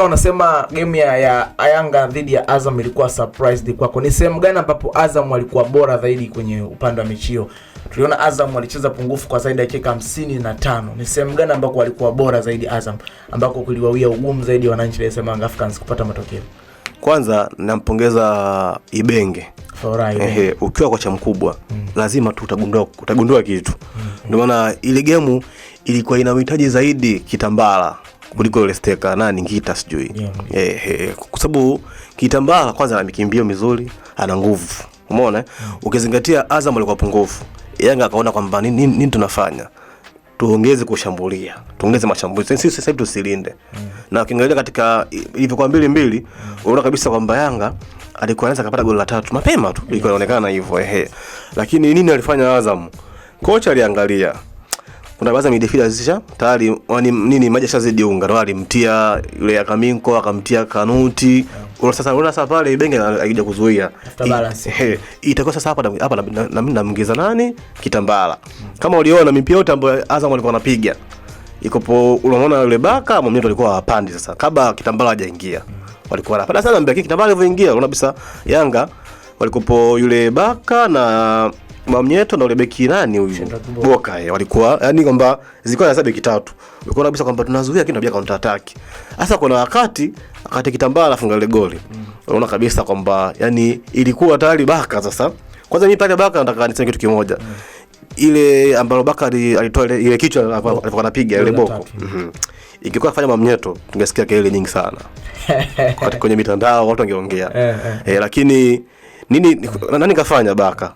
Unasema game ya Yanga dhidi ya Azam ilikuwa surprised kwako. Ni sehemu gani ambapo Azam walikuwa bora zaidi kwenye upande wa mechi hiyo? Tuliona Azam walicheza pungufu kwa zaidi ya dakika 55. Ni sehemu gani ambako walikuwa bora zaidi Azam, ambako kuliwawia ugumu zaidi wananchi Dar es Salaam Africans kupata matokeo? Kwanza nampongeza Ibenge. Furahi. Ehe, ukiwa kocha mkubwa lazima tu utagundua kitu. Ndio maana ile gemu ilikuwa inamhitaji zaidi Kitambala kuliko yule steka nani Ngita sijui. Ehe, kwa sababu Kitambala kwanza ana mikimbio mizuri, ana nguvu. Umeona? Ukizingatia Azam alikuwa pungufu. Yanga akaona kwamba nini tunafanya? Tuongeze kushambulia, tuongeze mashambulizi. Sisi sasa hivi tusilinde. Na ukiangalia katika ilivyokuwa 2-2, unaona kabisa kwamba Yanga alikuwa anaweza kupata goli la tatu mapema tu, ilikuwa inaonekana hivyo ehe. Lakini nini alifanya Azam? Kocha aliangalia kuna baadhi ya midfielder zisha tayari nini maji shazidi unga, ndio alimtia yule Akaminko akamtia Kanuti. Sasa unaona sasa pale Ibenge alikuja kuzuia. Balance. Itakuwa sasa hapa hapa na mimi namuingiza nani? Kitambala. Kama uliona mipira yote ambayo Azam alikuwa anapiga ikopo, unaona yule Baka Mwamnyeto alikuwa hapandi sasa kabla Kitambala hajaingia. Walikuwa wanapanda sana mbele, Kitambala alivyoingia unaona kabisa Yanga walikopo yule Baka na Mwamnyeto na yule beki nani huyu Boka walikuwa yani kwamba zilikuwa sasa beki tatu. Ulikuwa kabisa kwamba tunazuia lakini tunapiga counter attack. Sasa kuna wakati Kitambala afunga ile goli. Unaona kabisa kwamba yani ilikuwa tayari Baka sasa. Kwanza mimi pale Baka nataka niseme kitu kimoja. Ile ambalo Baka alitoa ile kichwa alikuwa anapiga ile boko. Ingekuwa afanya Mwamnyeto tungesikia kelele nyingi sana. Kwenye mitandao watu wangeongea. Lakini nini nani kafanya Baka?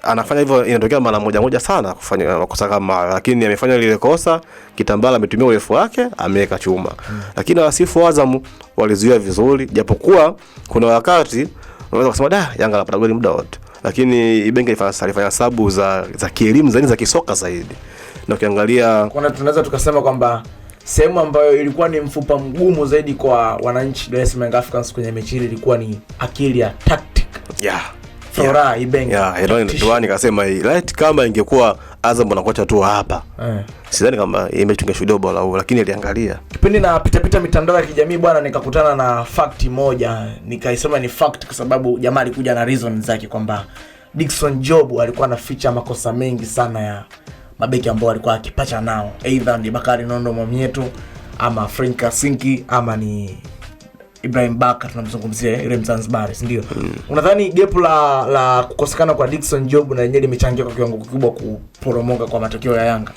Anafanya hivyo, inatokea mara moja moja sana kufanya makosa kama hayo, lakini amefanya lile kosa. Kitambala ametumia urefu wake ameweka chuma. Lakini wasifu Azam walizuia vizuri, japokuwa kuna wakati unaweza kusema da Yanga anapata goli muda wote, lakini Ibenge alifanya sabu za kielimu zaidi, za kisoka zaidi, na ukiangalia kuna tunaweza tukasema kwamba sehemu ambayo ilikuwa ni mfupa mgumu zaidi kwa wananchi Dar es Salaam Africans kwenye mechi hii ilikuwa ni akili ya tactic. Flora Ibenge. Ndio nikasema right, kama ingekuwa Azam na kocha tu hapa. Sidhani kama hii mechi tungeshuhudia bora huo, lakini aliangalia. Kipindi na pita pita mitandao ya kijamii bwana, nikakutana na fact moja, nikaisema ni fact kwa sababu jamaa alikuja na reason zake kwamba Dickson Job alikuwa anaficha makosa mengi sana ya mabeki ambao alikuwa akipacha nao, either ni Bakari Nondo Mwamnyeto ama Frank Kasinki ama ni Ibrahim Baka, tunamzungumzia yule Mzanzibari, si ndio? Unadhani gap la kukosekana kwa Dickson Job na yenyewe limechangia kwa kiwango kikubwa kuporomoka kwa matokeo ya Yanga?